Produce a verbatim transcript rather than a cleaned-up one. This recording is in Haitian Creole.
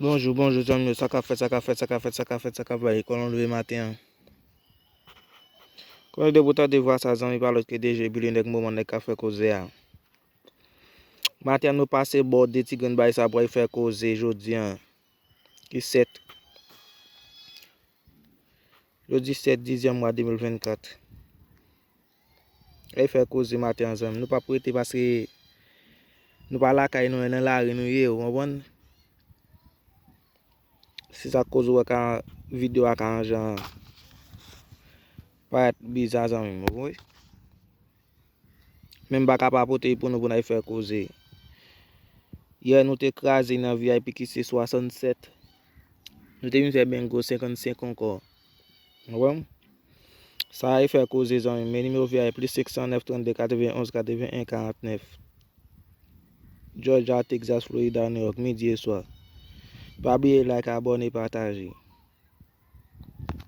Bonjou, bonjou zanmi yo, sa k ap fèt, sa k ap fèt, sa k ap fèt, sa k ap fèt, sa k ap bay, kòman w leve maten an? Kòman w leve pou tande vwa sa zanmi pa lòt ke D J Billy nèg moman nèg k ap fè koze a. Maten an nou pase bò de ti grenn bay sa pou al fè koze jodi an. Ki sèt. Jodi sèt dizyèm mwa de mil vennkat. Ay fè koze maten an zanmi. Nou p ap rete paske nou pa lakay nou, nan lari nou ye, ou konprann? Se sa k koz ou wè ka videyo a ka an jan parèt biza zanmi m, ou konprann? Men m pa ka pa pote pou nou pou n al fè koze. Yè nou te kraze nan V I P ki se swasannsèt. Nou te vin fè bengo senkannsenk ankò. Ou konprann? Sa a fè koze zanmi m. Men nimewo V I P plis senk san nèf trannde katrevenn onz katrevenn en karannèf. Georgia, Texas, Florida, New York, midi e swa. Pa bliye like, abòne, pataje.